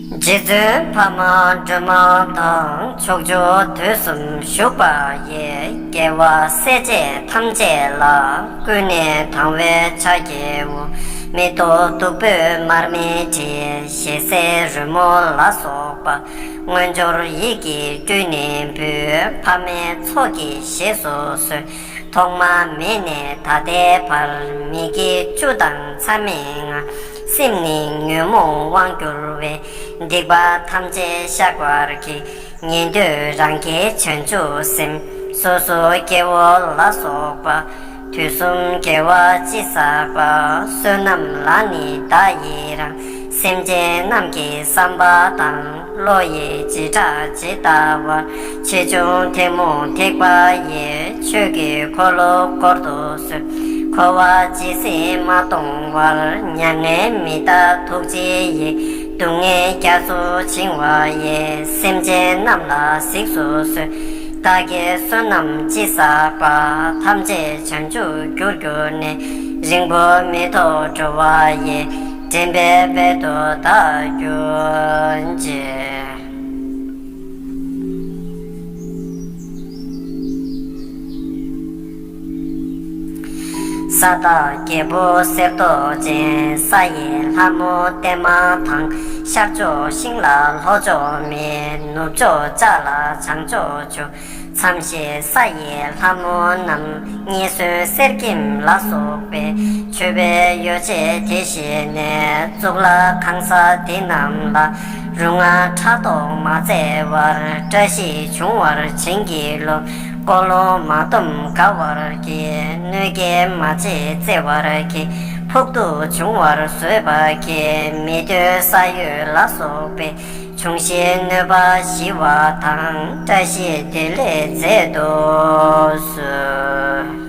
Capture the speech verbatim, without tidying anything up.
རྗེ་བཙུན་འཕགས་མ་སྒྲོལ་མ་དང་། ཕྱོགས་བཅུ་དུས་གསུམ་བཞུགས་པ་ཡི། རྒྱལ་བ་སྲས་བཅས་ཐམས་ཅད་ལ། ཀུན་ནས་དང་བའི་ཕྱག་བགྱིའོ། མེ་ཏོག་བདུག་སྤོས་མར་མེ་དྲི། ཞལ་ཟས་རོལ་མོ་ལ་སོགས་པ། དངོས་འབྱོར་ཡིད་ཀྱིས་སྤྲུལ་ནས་འབུལ། ཕ་མའི་ཚོགས་ཀྱིས་བཞེས་སུ་གསོལ། ཐོག་མ་མེད་ནས་ད་ལྟའི་བར། མི་དགེ་བཅུ་དང་མཚམས་མེད་ལྔ། སེམས་ནི་ཉོན་མོངས་དབང་གྱུར་བའི། སྡིག་པ་ཐམས་ཅད་བཤགས་པར་བགྱི། ཉན་ཐོས་རང་རྒྱལ་བྱང་ཆུབ་སེམས། སོ་སོ་སྐྱེ་བོ་ལ་སོགས་པ། དུས་གསུམ་དགེ་བ་ཅི་བསགས་པ། བསོད་ནམས་ལ་ནི་བདག་ཡི་རང་། སེམས་ཅན་རྣམས་ཀྱི་བསམ་པ་དང་། བློ་ཡི་བྱེ་བྲག་ཇི་ལྟ་བར། ཆེ་ཆུང་ཐུན་མོང་ཐེག་པ་ཡི། ཆོས་ཀྱི་འཁོར་ལོ་བསྐོར་དུ་གསོལ། འཁོར་བ་ཇི་སྲིད་མ་སྟོངས་བར། མྱ་ངན་མི་འདའ་ཐུགས་རྗེ་ཡིས། སྡུག་བསྔལ་རྒྱ་མཚོ་བྱིང་བ་ཡི། སེམས་ཅན་རྣམས་ལ་གཟིགས་སུ་གསོལ། བདག་གིས་བསོད་ནམས་ཅི་བསགས་པ། ཐམས་ཅད་བྱང་ཆུབ་རྒྱུར་གྱུར་ནས། རིང་པོ་མི་ཐོགས་འགྲོ་བ་ཡི། འདྲེན་པའི་དཔལ་དུ་བདག་གྱུར་ཅིག། ས་བདག་རྒྱལ་པོ་གསེར་མདོག་ཅན། ས་ཡི་ལྷ་མོ་བརྟན་མ་དང་། ཤར་ཕྱོགས་ཤིང་ལ་ལྷོ་ཕྱོགས་མེ། ནུབ་ཕྱོགས་ལྕགས་ལ་བྱང་ཕྱོགས་ཆུ། མཚམས་བཞི་ས་ཡི་ལྷ་མོ་རྣམས། ཉེ་སོན་གསེར་སྐྱེམས་ལ་སོགས་པའི། མཆོད་པའི་ཡོ་བྱད་དེ་བཞེས་ནས། གཙུག་ལག་ཁང་ས་དེ་རྣམས་ལ། རུ་ང་ཕྲག་དོག་མ་བརྩེ་བར། བཀྲ་ཤིས་འབྱུང་བར་བྱིན་གྱིས་རློབས། ཀོ་ལོང་མ་སྡོམ་དགའ་བར་གྱིས། གནོད་སྐྱེལ་མ་བྱེད་བརྩེ་བར་གྱིས། ཕོག་ཐུག་འབྱུང་བར་བཟོད་པར་གྱིས། མི་འདོད་ས་གཡོས་ལ་སོགས་པའི། འབྱུང་བཞིའི་གནོད་པ་ཞི་བ་དང་། བཀྲ་ཤིས་བདེ་ལེགས་མཛད་དུ་གསོལ།